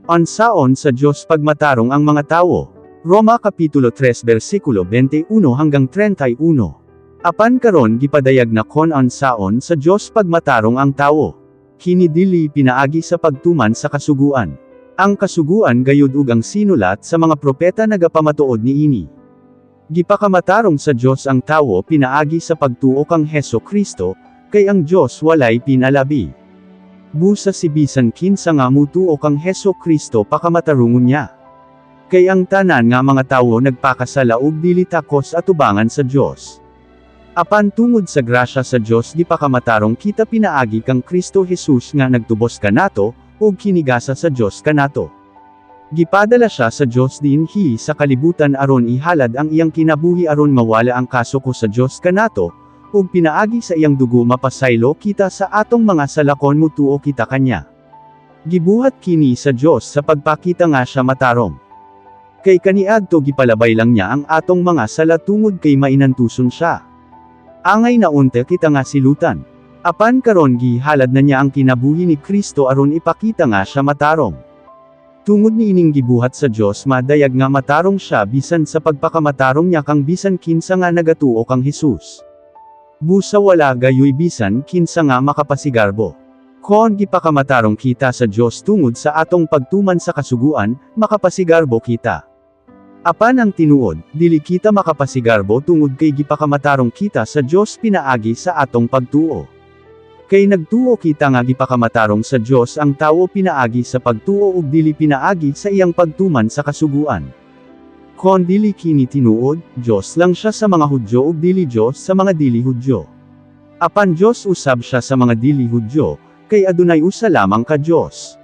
Unsaon sa Dios pagmatarong ang mga tawo? Roma Kapitulo 3 versikulo 21 hanggang 31. Apan karon gipadayag na kon unsaon sa Dios pagmatarong ang tawo. Kini dili pinaagi sa pagtuman sa kasuguan. Ang kasuguan gayud ug ang sinulat sa mga propeta nagapamatuod niini. Gipakamatarong sa Dios ang tawo pinaagi sa pagtuo kang Heso Kristo, kay ang Dios walay pinalabi. Busa si bisan kinsa nga mutuo kang Heso Kristo pakamatarungon niya. Kay ang tanan nga mga tawo nagpakasala ug dili takos atubangan sa Dios. Apan tungod sa grasya sa Dios gipakamatarong kita pinaagi kang Kristo Jesus nga nagtubos kanato, ug kinigasa sa Dios kanato. Gipadala siya sa Dios dinhi sa kalibutan aron ihalad ang iyang kinabuhi aron mawala ang kasuko sa Dios kanato, ug pinaagi sa iyang dugo mapasaylo kita sa atong mga sala kon mutuo kita kanya. Gibuhat kini sa Dios sa pagpakita nga siya matarong. Kay kaniadto gipalabay lang niya ang atong mga sala tungod kay mainantuson siya. Angay na unta kita nga silutan. Apan karon gihalad na niya ang kinabuhi ni Kristo aron ipakita nga siya matarong. Tungod niining gibuhat sa Dios madayag nga matarong siya bisan sa pagpakamatarong niya kang bisan kinsa nga nagatuo kang Hesus. Busa wala gayoy bisan kinsa nga makapasigarbo. Kon gipakamatarong kita sa Dios tungod sa atong pagtuman sa kasuguan, makapasigarbo kita. Apan ang tinuod, dili kita makapasigarbo tungod kay gipakamatarong kita sa Dios pinaagi sa atong pagtuo. Kay nagtuo kita nga gipakamatarong sa Dios ang tawo pinaagi sa pagtuo ug dili pinaagi sa iyang pagtuman sa kasuguan. Kon dili kini tinuod, Dios lang siya sa mga Hudyo ug dili Dios sa mga dili Hudyo. Apan Dios usab siya sa mga dili Hudyo, kay adunay usa lamang ka Dios.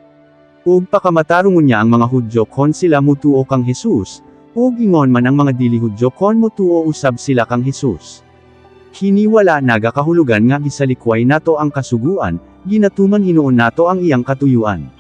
Ug pakamatarongon niya ang mga Hudyo kon sila mutuo kang Hesus, ug ingon man ang mga dili Hudyo kon mutuo usab sila kang Hesus. Kini wala nagakahulugan nga gisalikway nato ang kasuguan, ginatuman hinuon nato ang iyang katuyuan.